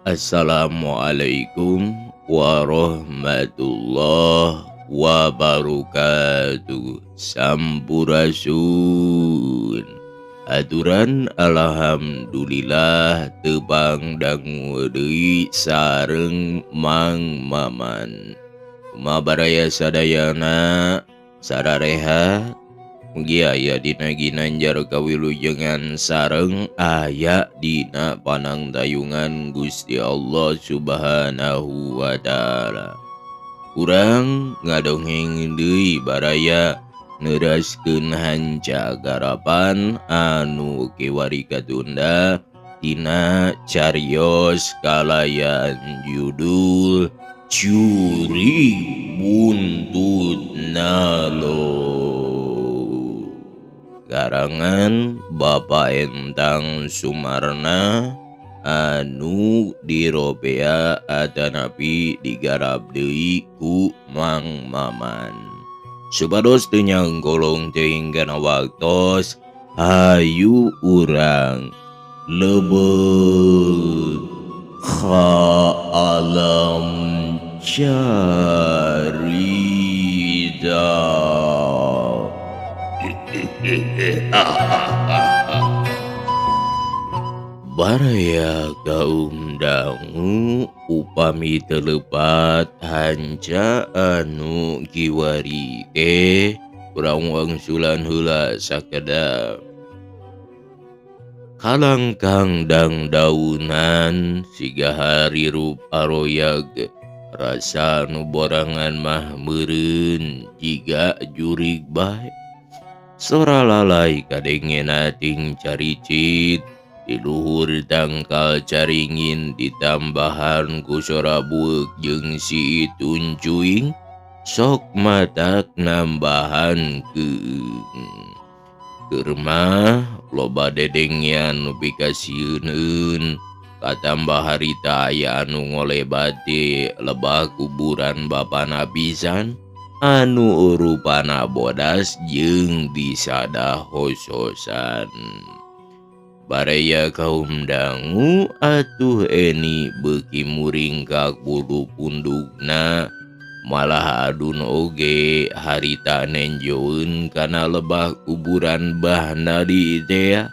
Assalamualaikum warahmatullahi wabarakatuh. Sampurasun. Aturan alhamdulillah tepang dangu deui sareng Mang Maman. Kumaha baraya sadayana sararehat? Mugi aya dina ginanjar kawilujengan sareng aya dina panangtayungan Gusti Allah Subhanahu wa taala. Urang ngadongeng deui baraya neraskeun hanca garapan anu kiwari katunda tina carios kalayan judul Jurig Buntut Nalo. Karangan Bapak Entang Sumarna anu diropea atanapi digarap deui ku Mang Maman. Supados teu nyangkolong teuing kana waktos, hayu urang lebet ka alam carita. Baraya kaum dangu upami teu lepat hanca anu kiwari teh urang wangsulan heula sakedap. Kalangkang dangdaunan siga harirup aroyag rasa nu borangan mah meureun jiga jurig bae. Sora lalai kadengena ting caricit di luhur tangkal caringin ditambahan ku sora bueuk jeung si itun cuing sok matak nambahan keung. Keur mah loba dedengean nu pikasieuneun katambah harita aya anu ngolebat di lebah kuburan bapana pisan anu rupana bodas jeung disada hos-hosan. Baraya kaum dangu atuh Eni beuki muringkak bulu pundukna malah adun oge harita nenjoeun kana lebah kuburan bahna di teh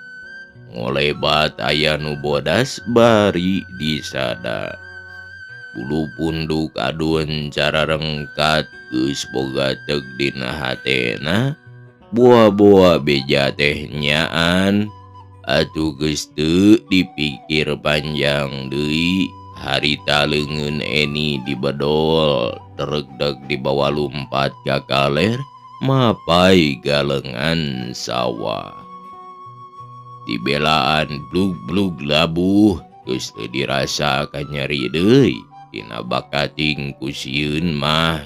ngolebat aya nu bodas bari disada. Bulu punduk adun cara rengkat geus boga teug dina hatena buah-buah beja teh nyaan atuh geus teu dipikir panjang deui harita leungeun Eni dibedol teregdeg dibawa lumpat ka kaler mapai galengan sawah. Dibelaan blug-blug labuh geus teu dirasa kanyeri deui dina bakating ku sieun mah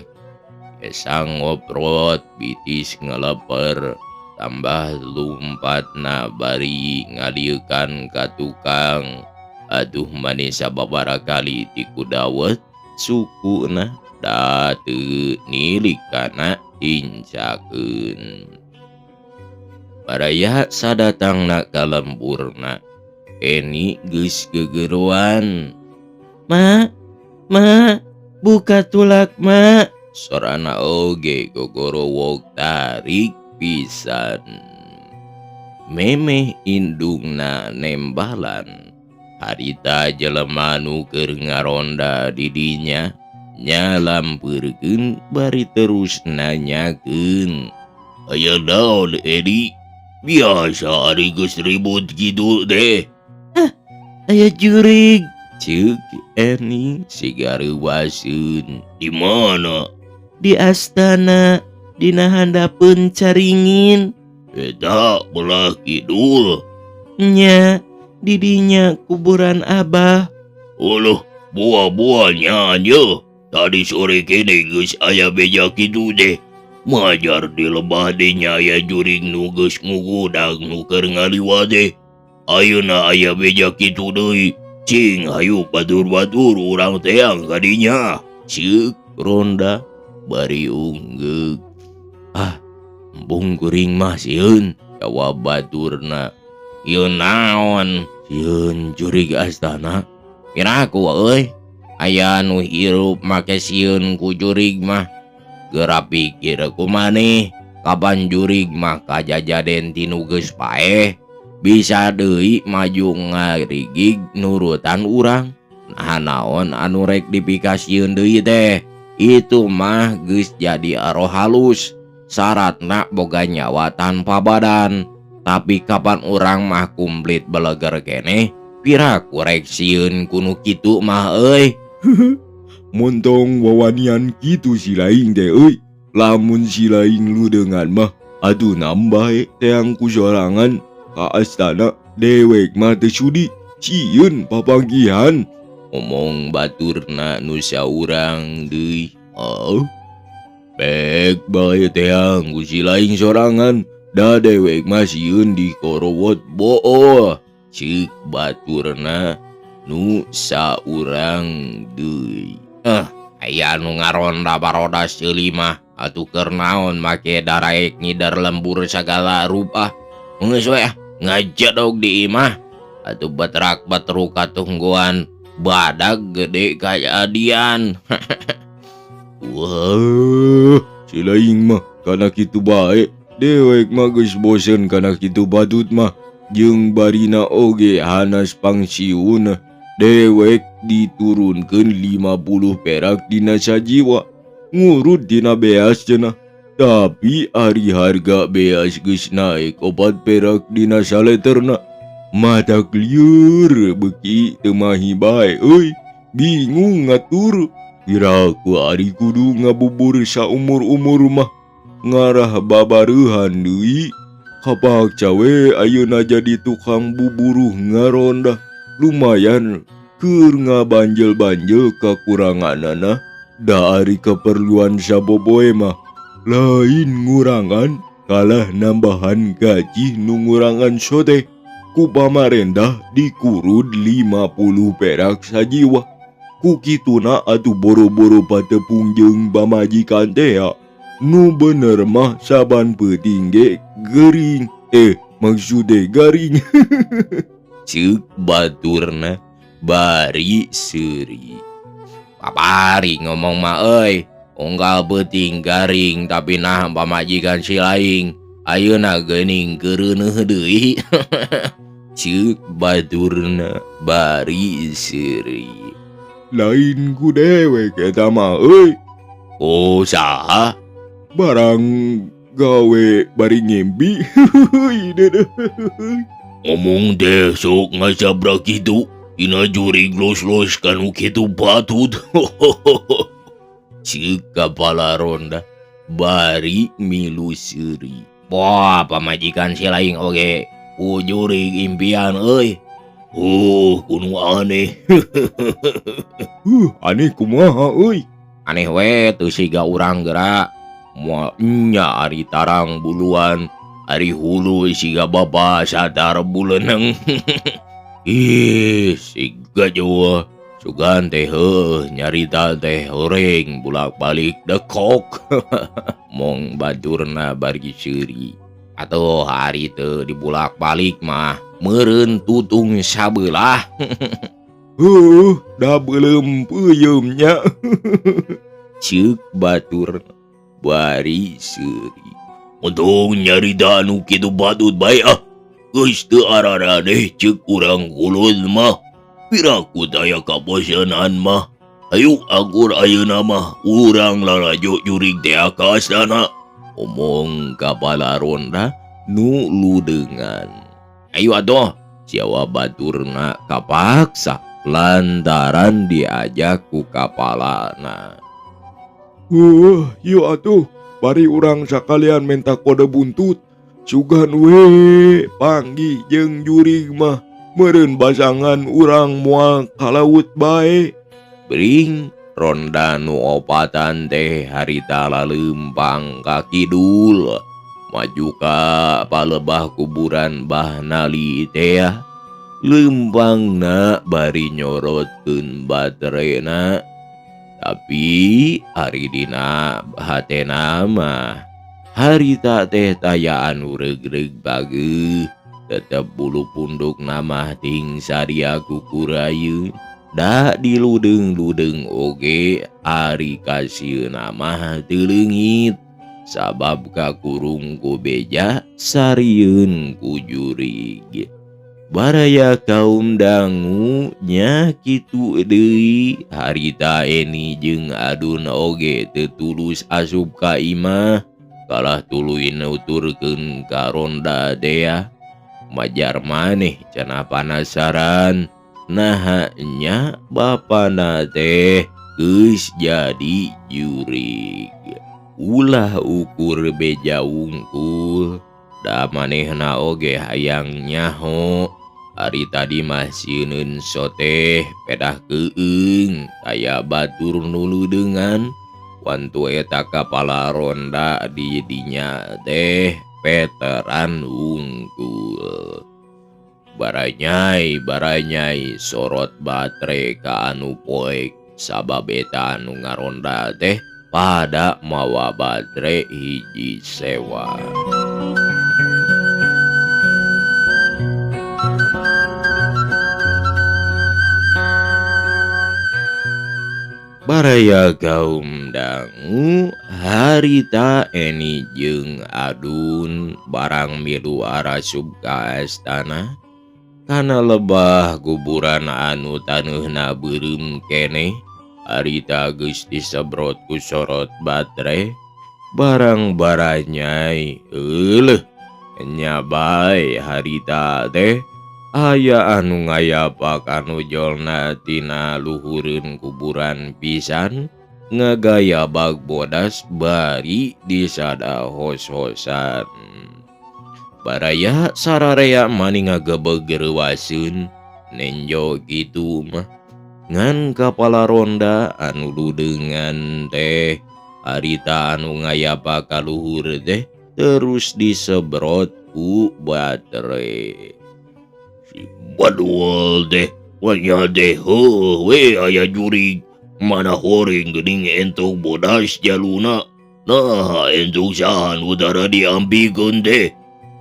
esang ngoprot bitis ngeleper tambah lumpatna bari ngalieukan ka tukang. Aduh manis sababaraha kali ti kudawet sukuna da teu nilik kana incakeun. Baraya sadatangna ka lemburna Eni geus gegeroan. Ma, ma, buka tulak ma. Sorana oge gogorowok tarik pisan. Memeh indungna nembalan. Harita jelema nu keur ngaronda di dinya nyalampeurkeun bari terus nanyakeun. Aya naon Eni? Biasa ari geus ribut kitu teh. Hah, aya jurig. Ceuk Eni siga reuwaseun. Di mana? Di astana, dina handapeun caringin. Eta belah kidul. Nya, di dinya kuburan abah. Uluh, buah-buahnya nya. Tadi sore kene geus aya beja kitu teh. Majar di lebah dinya aya jurig nu geus ngugudag nu keur ngaliwat teh. Ayeuna aya beja kitu deui. Cing hayu batur-batur urang teang ka dinya. Ceuk ronda bari unggeug. Ah, embung kuring mah sieun, jawab baturna. Ieu naon? Sieun jurig astana. Piraku euy aya nu hirup make sieun ku jurig mah. Geura pikir ku maneh kapan jurig mah kajajaden ti nu geus paeh bisa deui maju ngarigig nurutan urang. Nah naon anu rek dipikasieun deui teh? Itu mah geus jadi aroh halus. Syaratna boga nyawa tanpa badan. Tapi kapan urang mah kumplit beleger keneh, piraku rek sieun ku nu kitu mah euy. Montong wawanian kitu si laing teh euy. Lamun si laing ludeungan mah atuh nambah teang ku sorangan ka astana dewek mah teu sudi sieun papanggihan. Omong baturna nu saurang deui. Oh. Bek bae teang ku si laing sorangan da dewek mah sieun dikorowot booh. Ceuk baturna nu saurang deui. Aya nu ngaronda barodas ceuli mah atuh keur naon make daraek ngider lembur sagala rupa. Geus we ah ngajedog di imah atuh betrak-betruk katungguan badag gede kajadian. Wah, si laing mah kana kitu bae. Dewek mah geus bosen kana kitu batut mah. Jeung barina oge hanas pangsiun. Dewek diturunkeun 50 perak dina sajiwa. Ngurut dina beas cenah. Tapi ari harga beas geus naek 4 perak dina saleterna. Matak lieur beuki teu mahi bae euy. Bingung ngatur. Piraku ari kudu ngabubur saumur-umur mah. Ngarah babareuhan deui. Kapaksa we ayeuna jadi tukang buburuh ngaronda. Lumayan keur ngabanjel-banjel kakuranganana. Da ari keperluan saboboe mah lain ngurangan kalah nambahan gaji nu ngurangan sote. Ku pamarentah dikurud 50 perak sajiwa. Ku kituna atuh boro-boro patepung jeung pamajikan teh. Nu bener mah saban peuting ge gering. Maksude garing. Ceuk baturna bari seuri. Papari ngomong mah euy, unggal peuting garing tapi nah pamajikan si laing ayeuna geuning keureuneuh deui. Ceuk baturna bari seuri. Lain ku dewek eta mah euy. Oh saha? Barang gawe bari ngimpi. Ngomong deh sok ngajabrak kitu. Dina jurig los-los kanu kitu batut. Ceuk kapala ronda bari milu seuri. Wah, pamajikan si laing oge ku jurig impian euy. Oh, kuno aneh. Aneh kumaha euy? Aneh we teu siga urang geura. Moal nya ari tarang buluan, ari hulu siga bapa sadar buleuneng. Ih, siga jauh. Sugan teh heuh nyarita teh horeng bulak-balik dekok. Mong baturna bari seuri. Atuh ari teu dibulak-balik mah meureun tutung sabelah. Heuh, da beuleum peuyeum nya. Ceuk batur bari seuri. Untung nyarita anu kitu batut bae ah. Geus teu araraneh ceuk urang kulun mah. Piraku daya kabosenan mah. Ayo akur ayeuna mah urang lalajo jurig teh ka astana. Omong kapala ronda nu ludeungan. Ayo atuh, jawab baturna kapaksa lantaran diajak ku kapalana. Yuk atuh, bari urang sakalian menta kode buntut. Sugan we panggih jeung jurig mah meureun basangan urang moal ka laut bae. Bring ronda nu opatan teh harita laleumpang ka kidul maju ka palebah kuburan Bah Nali teh. Leumpangna bari nyorotkeun baterena. Tapi ari dina hatena mah harita teh taya anu regreg bageuh. Tetep bulu punduk mah ting saria kukurayeun. Da diludeung-ludeung oge ari kasieuna mah teu leungit sabab kakurung ku beja sarieun ku jurig. Baraya kaum dangu nya kitu deui harita Eni jeung Adun oge teu tulus asup ka imah kalah tuluy nuturkeun ka ronda dea. Majar maneh cenah panasaran naha nya bapana teh geus jadi jurig. Ulah ukur beja wungkul da manehna oge hayang nyaho. Ari tadi mah sieuneun soteh pedah keung aya batur nu leudeungan wantu eta kapala ronda di dinya teh veteran wungkul. Baranyai baranyai sorot batre ka anu poek sabab eta anu ngaronda teh pada mawa batre hiji sewa. Baraya kaum dangu harita Eni jeung Adun barang milu arasub ka astana kana lebah kuburan anu taneuhna beureum keneh. Harita geus disebrot ku sorot batre barang baranyai euleuh nya bae harita teh aya anu ngayapak anu jolna tina luhureun kuburan pisan ngagaya bag bodas bari disada hos-hosan. Baraya sararea mani ngagebeg reuaseun nenjo kitu mah ngan kapala ronda anu ludeungan teh harita anu ngayapak ka luhur teh terus disebrot ku batre. Si badul teh wanya teh heuh we aya jurig mana horing geuning entuk bodas jaluna. Nah entuk saha nu tara diampikeun teh.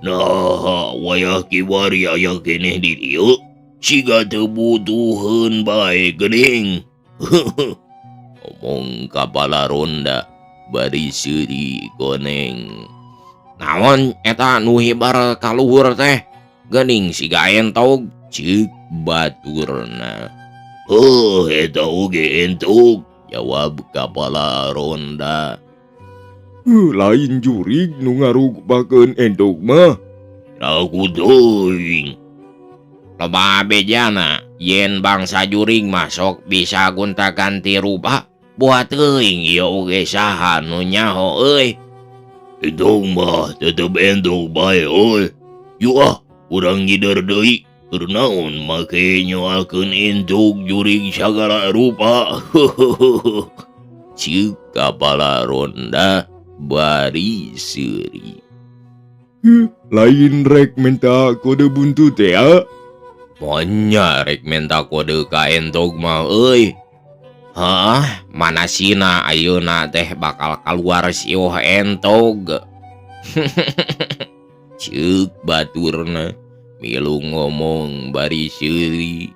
Nah wayah kiwari aya keneh di dieu siga teu butuheun bae geuning. Omong kapala ronda bari seuri goneng. Naon eta nu hibar ka luhur teh geuning siga entog ceuk baturna. Heuh eta oge entog jawab kapala ronda. Lain jurig nu ngarugbakeun entog mah. Aku teuing. Loba bejana yen bangsa jurig mah sok bisa gonta-ganti rupa. Buat teuing ieu oge saha nu nyaho euy. Entog mah tetep entog bae euy. Yuk ah urang ngider deui. Keur naon make nyoalkeun entog jurig sagala rupa. Ceuk kapala ronda bari seuri. Lain rek minta kode buntu teh ya? Monya rek minta kode ka entog mah euy. Hah, mana sina ayeuna teh bakal kaluar sioh entog. Ceuk baturna milu ngomong bari seuri.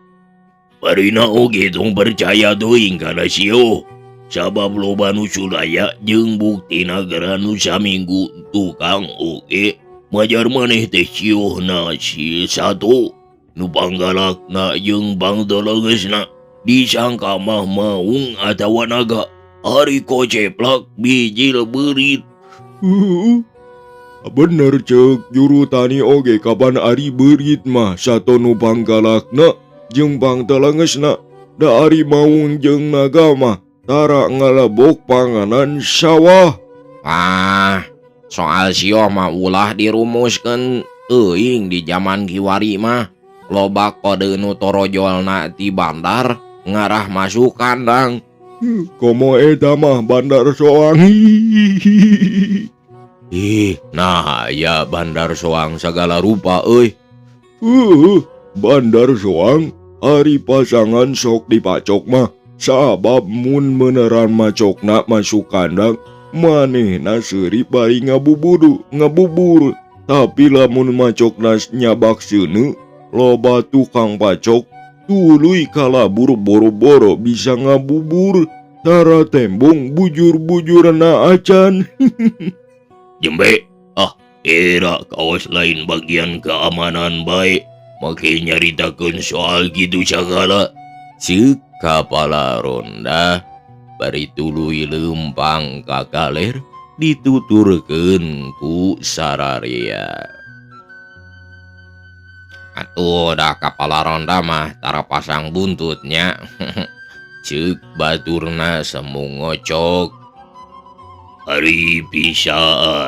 Barina oge tong percaya teuing kana sioh. Sabab loba nu sulaya jeung buktina gara nu saminggu tukang oge majar maneh teh siohna si satu nu panggalakna jeung pangtelegesna disangka mah maung atawa naga ari koceplak bijil beurit. Bener ceuk juru tani oge kapan ari beurit mah sato nu panggalakna jeung pangtelegesna da ari maung jeung naga mah tara ngalebok panganan sawah. Ah, soal sioh mah ulah dirumuskeun teuing di jaman kiwari mah. Loba kode nu torojolna ti bandar ngarah masuk kandang. Komo eta mah bandar soang. Ih, nah ya bandar soang segala rupa euy. Bandar soang ari pasangan sok dipacok mah. Sabab mun meneran macokna masuk kandang manehna seuri bari ngabubur. Tapi lamun macokna nyabak seuneu loba tukang pacok Tuluy kalabur boro-boro bisa ngabubur tara tembong bujur-bujurna acan. Jembe ah era kawas lain bagian keamanan bae make nyaritakeun soal gitu sagala. Ceuk kapala ronda bari tuluy leumpang ka kaler dituturkeun ku sararea. Atuh dah kapala ronda mah tara pasang buntutnya. Ceuk baturna semu ngocok. Ari bisa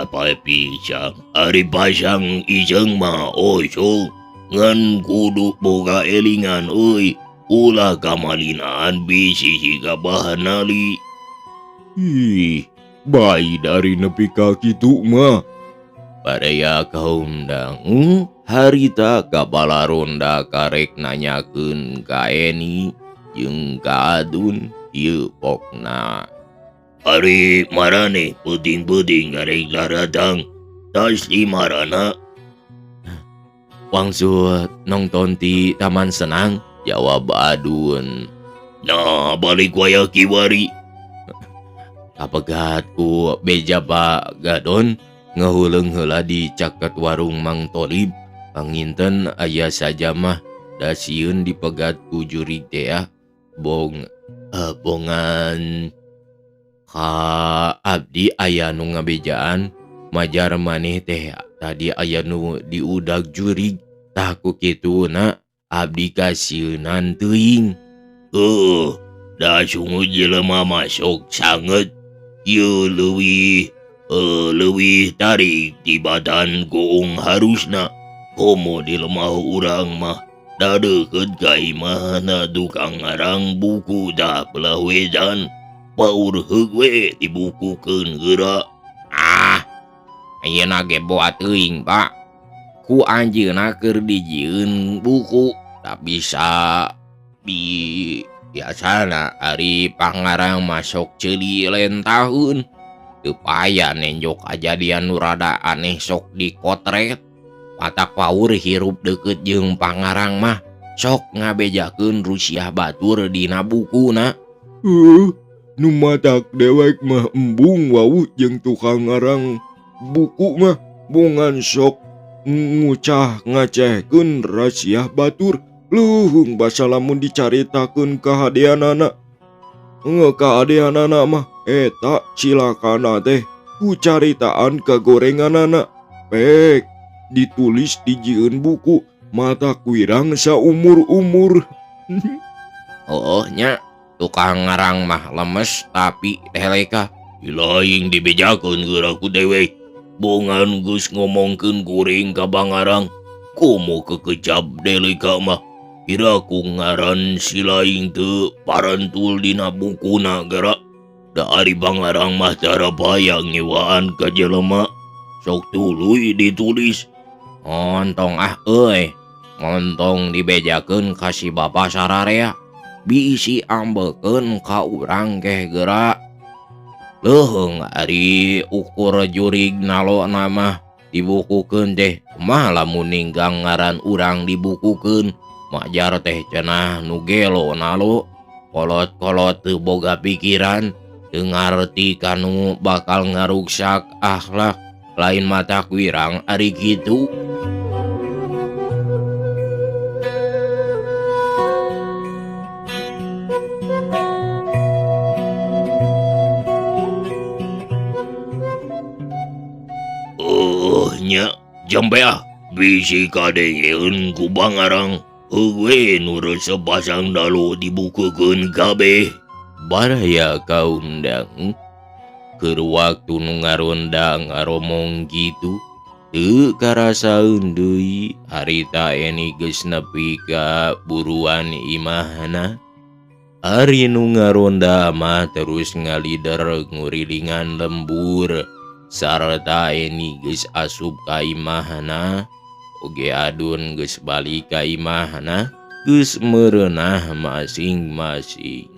apa pisang, ari pasang ijeng mah osok ngan kudu boga elingan euy, ulah kamalinaan bisi siga bahanali. Ih, bae dari nepi ka kitu mah. Baraya kaum dangu harita kapala ronda karek nanyakeun ka Eni jeung ka Adun ieu pokna. Ari marane peuting-peuting karek daratang tas di marana. Wangsul nongton ti Taman Senang, jawab Adun. Nah balik waya kiwari. Kapegat ku beja Pak Gadon ngahuleng heula di caket warung Mang Tolib. Panginten aya saja mah da sieun dipegat ku jurig teh bong bongan ka abdi aya nu ngabejaan majar maneh teh tadi aya nu diudag jurig tah ku kituna abdi kasieunan teuing. Heuh, da sungut jelema masuk sanget ieu leuwih leuwih tarik tibatan goong harusna. Komo di lemah urang mah da deukeut ka imahna tukang ngarang buku dah belah wedan paur heug we dibukukeun geura. Ah, ayeuna ge boa teuing Pak. Ku anjeunna keur dijieun buku da bisa bi biasana ari pangarang masuk ceuli lain tahun. Teu paya nenjok kajadian nu rada aneh sok dikotret. Patak paur hirup deukeut jeung pangarang mah sok ngabejakeun rusiah batur dina bukuna. Nu matak dewek mah embung wau jeung tukang ngarang buku mah bongan sok ngucah ngacehkeun rasiah batur. Leuheung basa lamun dicaritakeun kahadeanana. Kahadeanana mah eta cilakana teh ku caritaan kagorenganana. Pek ditulis dijieun buku mata kuirang saumur-umur. Oh nya tukang ngarang mah lemes tapi deleka lain dibejakeun geura ku dewek. Bongan geus ngomongkeun goreng ka bangarang komo kekejap deleka mah. Ira ku ngaran si lain teu parantul dina bukuna geura. Da ari bangarang mah tara bayang ngewaan ka jelema sok tuluy ditulis. Ontong ah euy, montong dibejakeun ka si bapa sararea bisi ambekeun ka urang geh geura. Leuheung ari ukur jurig nalona mah dibukukeun teh kumaha lamun ninggang ngaran urang dibukukeun. Majar teh cenah nu gelo nalo kolot-kolot teu boga pikiran teu ngarti kanu bakal ngaruksak akhlak lain mata kuirang ari kitu. Oh nya jambe ah bisi kadengeun ku bangarang heuwe nu resep pasang dalu dibukukeun kabeh. Baraya kaundang keur waktu nu ngaronda ngaromong kitu teu karasaeun deui harita Eni geus nepi ka buruan imahna. Ari nu ngaronda mah terus ngalider ngurilingan lembur sarta Eni geus asup ka imahna. Oge Adun geus balik ka imahna geus meureunah masing-masing.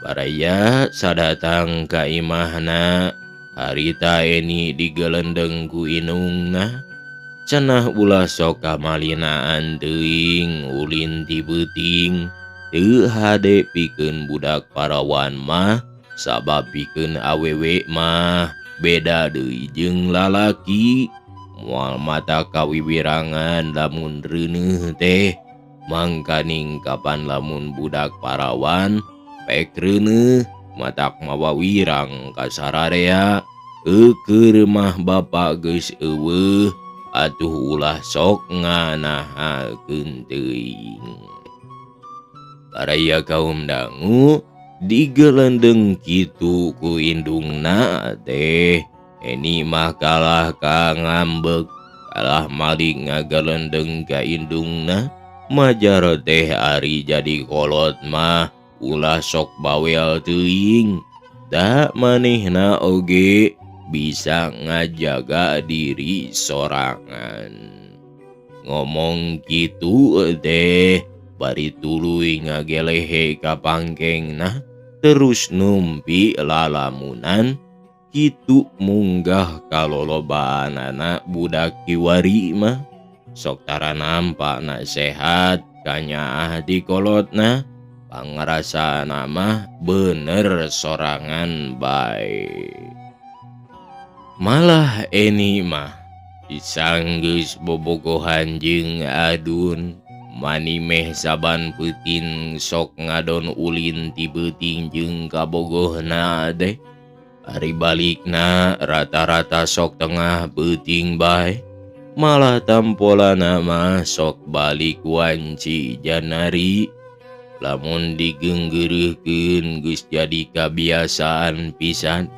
Baraya sadatang ka imahna harita Eni digelendeng ku inungna. Cenah ulah sok kamalinaan teuing ulin ti beuting. Teu hade pikeun budak parawan mah sabab pikeun awewe mah beda deui jeung lalaki. Moal mata kawiwirangan lamun reuneuh teh. Mangkaning kapan lamun budak parawan pek reuneuh matak mawa wirang ka sararea. Eukeur mah bapa geus eueuh atuh ulah sok nganahakeun teuing. Baraya kaum dangu digelendeng kitu ku indungna teh. Eni mah kalah ka ngambek, kalah malik ngagelendeng ka indungna. Majar teh ari jadi kolot mah ulah sok bawel teuing. Da manehna oge bisa ngajaga diri sorangan. Ngomong kitu teh bari tuluy ngagelehe ka pangkengna terus numpi lalamunan. Kitu munggah kalolobaanana budak kiwari mah. Sok tara nampak nasehat kanyaah di kolotna, pangrasana mah bener sorangan bae. Malah Eni mah disanggeus bobogohan jeung adun, mani meh saban peuting sok ngadon ulin ti beuting jeung kabogohna teh. Ari balikna rata-rata sok tengah beuting bae. Malah tampolana mah sok balik wanci janari. Lamun digeunggeureuhkeun geus jadi kabiasaan pisan.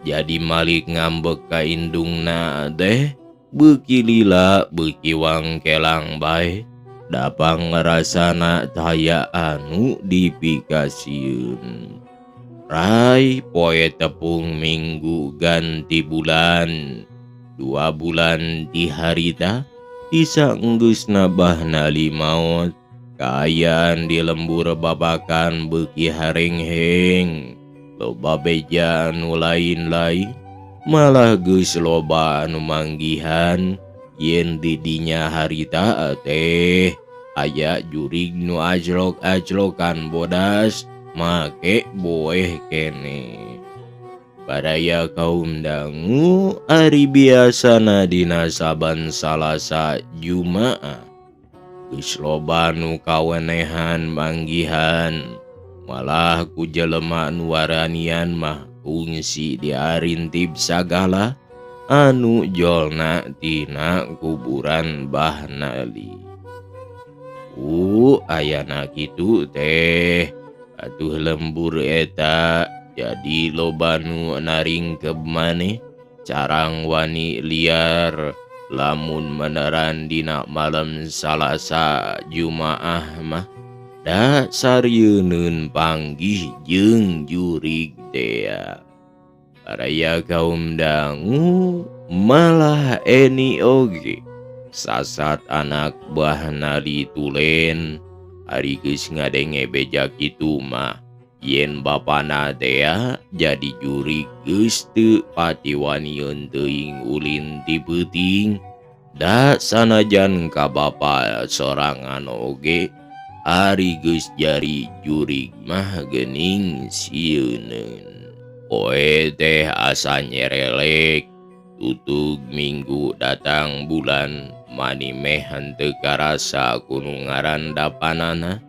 Jadi malik ngambek ka indungna teh beuki lila beuki wangkelang bae. Dapang ngrasana taya anu dipikasieun. Rai poe tepung minggu ganti bulan. 2 bulan ti harita tisanggeus nabahna limaot. Kaayaan di lembur babakan beuki harengheng. Loba beja anu lain-lain, malah geus loba anu manggihan yen di dinya harita teh aya jurig nu ajlok-ajlokan bodas make boeh keneh. Baraya kaum dangu ari biasana dina saban Salasa Jumaah geus loba nu kawenehan manggihan. Malah ku jelema nu waranian mah kungsi diarintib sagala anu jolna tina kuburan Bah Nali. Ayana kitu teh atuh lembur eta jadi loba nu naringkeb maneh carang wani liar lamun meneran dina malam Salasa Jumaah mah da sarieun panggih jeung jurig tea. Baraya kaum dangu malah Eni oge sasat anak Bah Nali tulen. Ari geus ngadenge beja kitu mah yen bapana tea jadi jurig geus teu patiwanieun teuing ulin ti peuting. Da sanajan ka bapa sorangan oge ari geus jari jurig mah geuning sieuneun. Poe teh asa nyerelek tutug minggu datang bulan mani meh henteu karasa ku nu ngaran dapanana.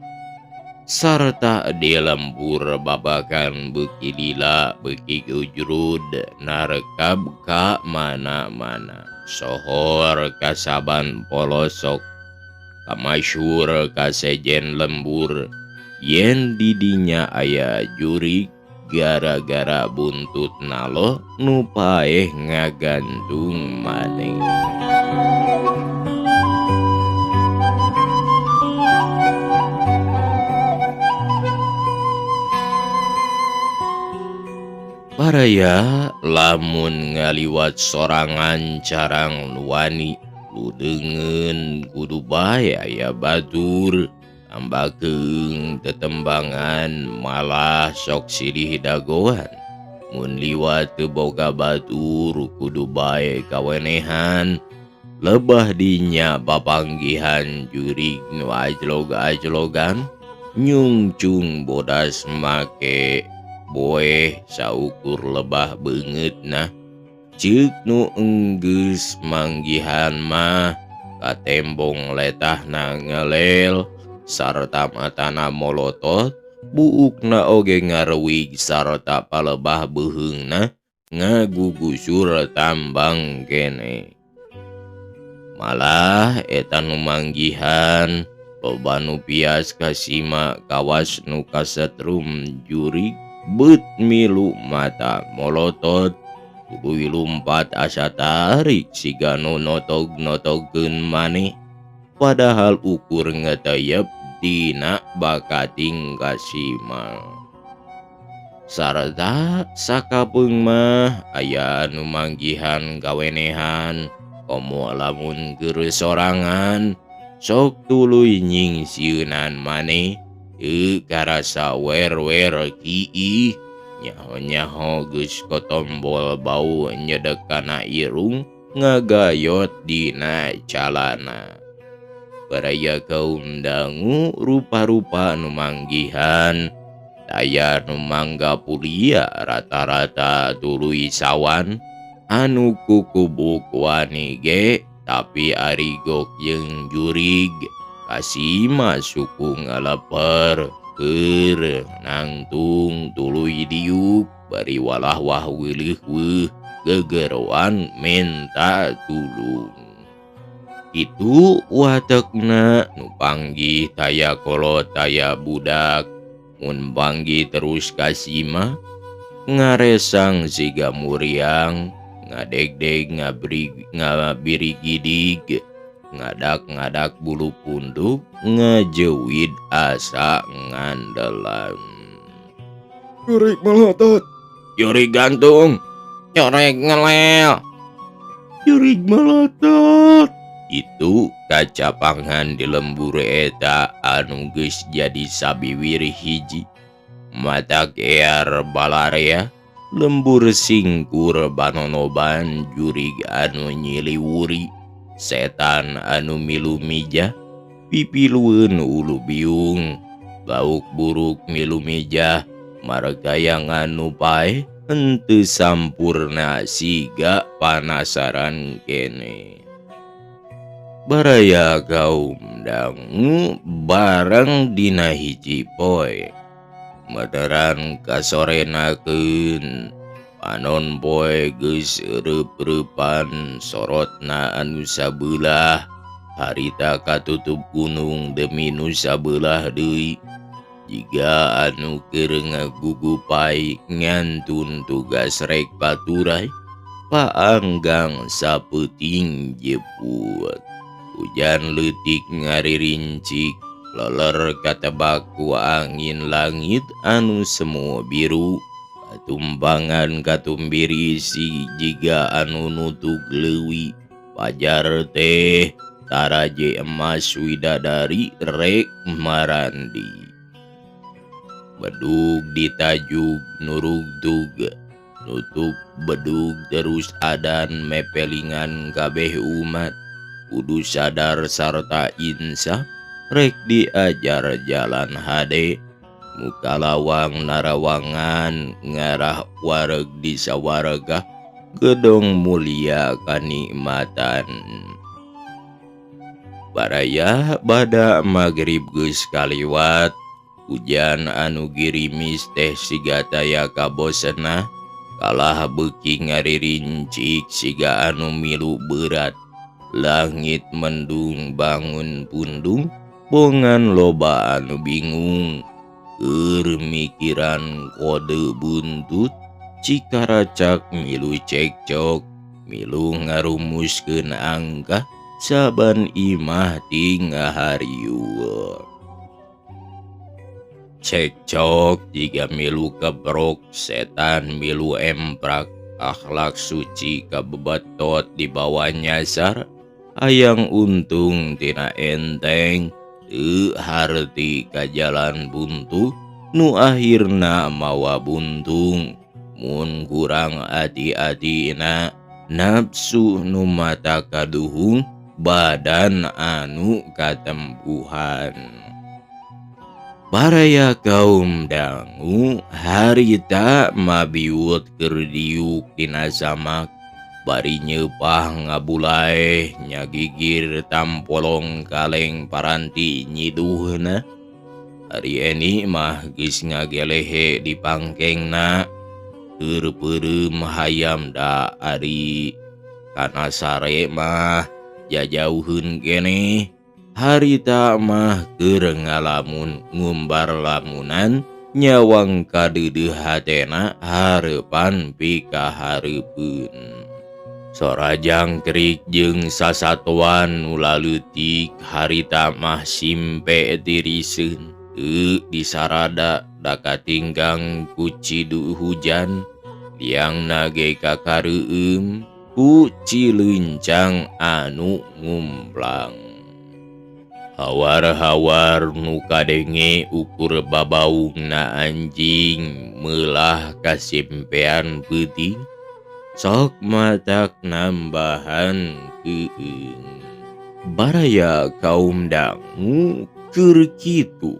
Sarta di lembur babakan beuki lila beuki gujrud narekab ka mana-mana. Sohor kasaban polosok kamasyhur kasejen lembur yen didinya aya jurig gara-gara buntut nalo nu paeh ngagantung maneh. Baraya lamun ngaliwat sorangan carang wani ludengeun kudu bae aya batur tambakeung tetembangan malah sok silih dagoan. Mun liwat teu boga batur kudu bae kawenehan. Lebah dinya papanggihan jurig nu ajlog-ajlogan nyungcung bodas make boeh saukur lebah beungeutna. Ceuk nu enggeus manggihan mah katembong letahna ngelel sarta matana molotot, buukna oge ngaruwig sarta palebah beuheungna ngagugusur tambang kene. Malah eta nu manggihan loba nu pias kasima kawas nu kasetrum jurig beut milu mata molotot, tuluy lumpat asa tarik siga nu notog-notogkeun maneh, padahal ukur ngeteyep dina bakating kasima. Sarta sakapeung mah aya nu manggihan kawenehan, komo lamun keur sorangan sok tuluy nyingsieunan maneh teu karasa wer-wer kiih, nyaho-nyaho geus kotombol bau nyedek kana irung ngagayot dina calana. Baraya kaum dangu rupa-rupa nu manggihan, daya nu mangga pulia rata-rata tuluy sawan anu kukubuk wani ge, tapi ari gok jeung jurig kasima suku ngaleper keur nangtung tuluy diuk bari walah wah wilih weuh gegeroan minta tulung. Itu watekna nu panggih taya kolot taya budak, mun panggih terus kasima ngaresang siga muriang, ngadegdeg ngabirigidig, ngadak-ngadak bulu punduk, ngajewid asa ngandelan. Jurig melotot, jurig gantung, jurig ngelel, jurig melotot. Itu kacapangan di lembur eta anu geus jadi sabiwir hiji. Mata kear balarea, lembur singkur banonoban jurig anu nyiliwuri, setan anu milu mijah, pipilueun ulu biung, bauk buruk milu mijah, margayangan nu paeh henteu sampurna siga panasaran kene. Baraya kaum dangu bareng dina hiji poe, meteran kasorenakeun panon poe geus reup-reupan sorotna anu sabeulah, harita katutup gunung demi nu sabeulah deui, jiga anu keur ngagugupai ngantun tugas rek paturai paanggang sapeuting jeput. Hujan leutik ngaririncik, leler katebak ku angin langit anu semu biru, katumpangan katumbiri si jiga anu nutug leuwi, pajar teh taraje emas widadari rek marandi. Bedug ditajug nurugdug, nutup bedug terus adan mepelingan kabeh umat, kudu sadar sarta insaf rek diajar jalan hade, muka lawang narawangan ngarah wareg di sawarga gedong mulia kanikmatan. Baraya bada magrib geus kaliwat, hujan anu girimis teh siga taya kabosena, kalah beuki ngaririncik siga anu milu berat. Langit mendung bangun pundung, bongan loba anu bingung, keur mikiran kode buntut, cikaracak milu cekcok, milu ngarumuskeun angka, saban imah tingaharieu. Cekcok jiga milu kebrok, setan milu emprak, akhlak suci kabebetot dibawa nyasar, hayang untung tina enteng, teu harti ka jalan buntu, nu akhirna mawa buntung, mun kurang ati-atina, Nafsu nu mata kaduhung badan anu katempuhan. Baraya kaum dangu harita mabiut keur diuk dina samak bari nyeupah ngabulaeh nyagigir tampolong kaleng paranti nyiduhna. Ari Eni mah geus ngagelehe di pangkengna. Keur peureum hayam da ari kana sare mah jajauheun keneh. Harita mah keur ngalamun ngumbar lamunan nyawang kadeudeuh hatena hareupan pikahareupeun. Sora jangkrik jeung sasatoan nu laleutik harita mah simpe tiriseun. Teu disarada da katinggang ku cidu hujan liangna ge kakareueum ku cilencang anu ngumplang. Hawar-hawar nu kadenge ukur babaungna anjing meulah kasimpean peuting sok matak nambahan keueung. Baraya kaum dangu keur kitu.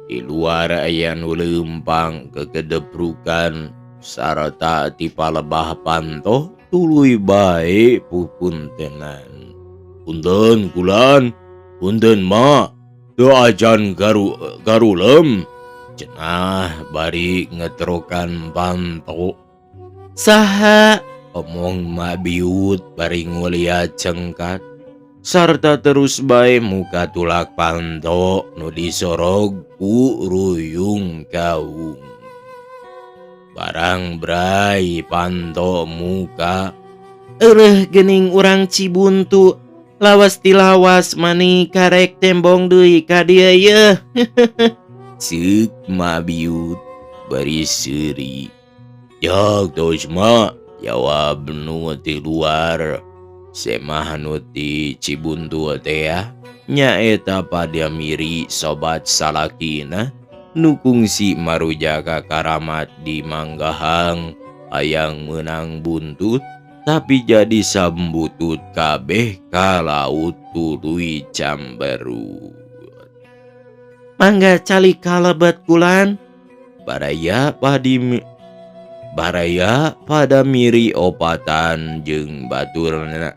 Di luar aya nu leumpang kekedeprukan sarta ti palebah pantoh tuluy bae pupuntenan. Punten kulan, punten ma, teu acan garulem. Cenah bari ngetrokan panto. Saha? Omong mabiut bari nguliat cengkat. Sarta terus bae muka tulak panto nu disorog ku ruyung kaung. Barang brai panto muka. Eureuh geuning urang Cibuntu. Lawas tilawas mani karek tembong deui ka dieu yeuh. Ceuk mabiut bari seuri. Jak tos ma, jawab nu ti luar. Semah nu ti Cibuntu teh nyaeta pada miri sobat salakina nu kungsi maruja ka karamat di Manggahang hayang meunang buntut tapi jadi sambutut kabeh ka laut tuluy camberut. Mangga calik kalebet kulan. Baraya pada miri opatan jeung baturna.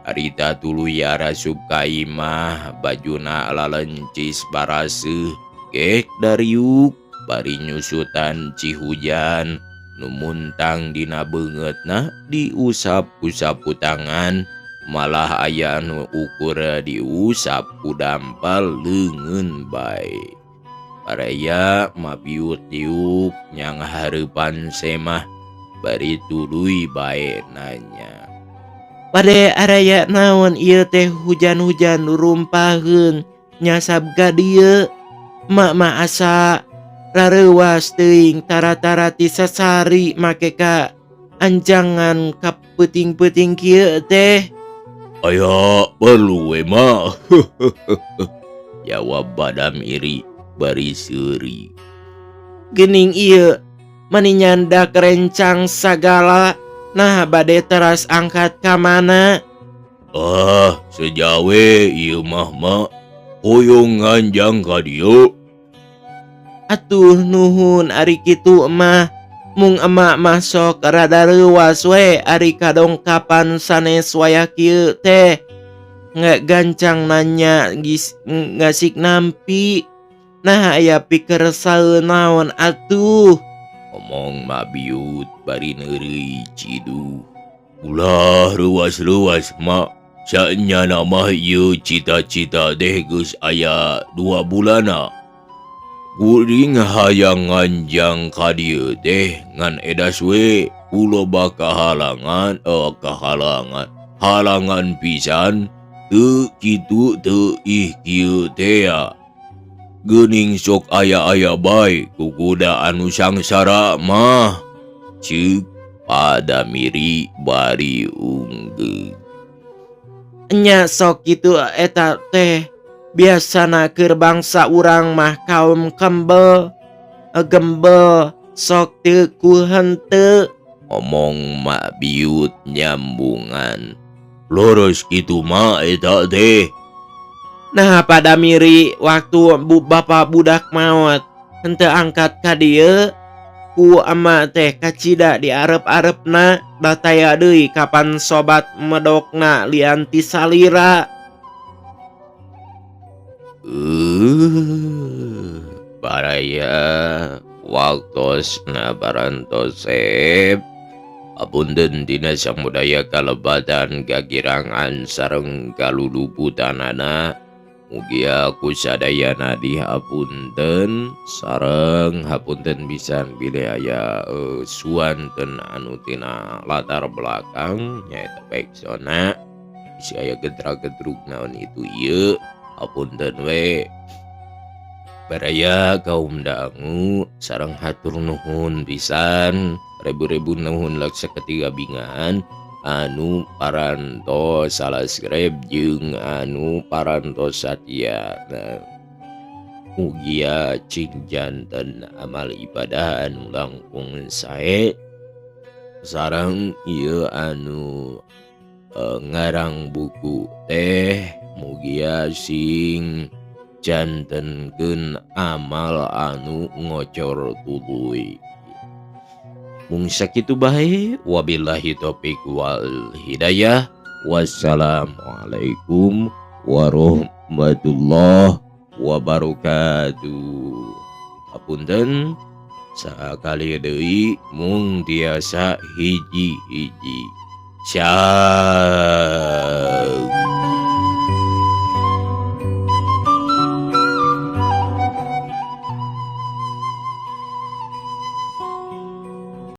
Harita tuluy arasup ka imah bajuna lalencis baraseuh gek dariuk bari nyusutan cihujan nu muntang dina beungeutna diusap-usap ku tangan malah aya nu ukur diusap ku dampal leungeun bae. Baraya mabiut diuk nyang hareupan semah bari tuluy bae nanya. Bade araya naon ieu teh hujan-hujan rumpaheun nyasab ka dieu. Mak mah asa rareuwas teuing tara-tara ti sasari make ka anjangan ka peuting-peuting kieu teh. Aya perlu we mah. Jawab Badam iri bari seuri. Geuning ieu mani nyandak rencang sagala. Nah bade teras angkat ka mana? Ah, sejawe ieu mah ma hoyong nganjang ka dieu. Atuh nuhun ari kitu mah. Mung emak mah sok rada reuwas we ari kadongkapan sanes wayah kieu teh. Nggak gancang nanya gis ngasik nampi. Nah aya pikeresaeun naon atuh. Omong mabiut bari neureuy ciduh. Ulah reuwas-reuwas ma. Sanyana mah ieu cita-cita deh geus aya 2 bulana. Kuring hayang nganjang ka dieu teh ngan edas we ku loba kahalangan, kahalangan, halangan pisan teu kitu teu ih kieu teh ya. Geuning sok aya-aya bae kukuda anu sangsara mah. Ceuk pada miri bari unggeug. Nya sok kitu eta teh biasana keur bangsa urang mah kaum kembel, gembel sok teu ku henteu. Omong Mak Biut nyambungan. Leres kitu mah eta teh. Nah pada miri waktu bu bapak budak maot henteu angkat ka dieu ku ama teh kacida diarep-arepna da taya deui kapan sobat medokna lian ti salira. Baraya waktosna parantos sep. Apunten dina samudaya kalebatan kagirangan sareng kaluluputanana. Mugia ku sadayana dihapunten sareng hapunten pisan bilih aya suanten anu tina latar belakang nyaeta backsoundna bisi aya getra-getruk naon itu ieu hapunten we. Baraya kaum dangu sareng hatur nuhun pisan rebu-rebu nuhun laksa ketiga bingahan anu parantos salaskreb jeung anu parantos satia. Nah, mugia cing janten amal ibadah anu langkung sae sareng ieu anu ngarang buku teh mugia sing jantenkeun amal anu ngocor tuluy. Mung sakitu bae, wabillahi taufik wal hidayah. Wassalamualaikum warahmatullahi wabarakatuh. Hapunten sakali deui mung tiasa hiji-hiji. Syah.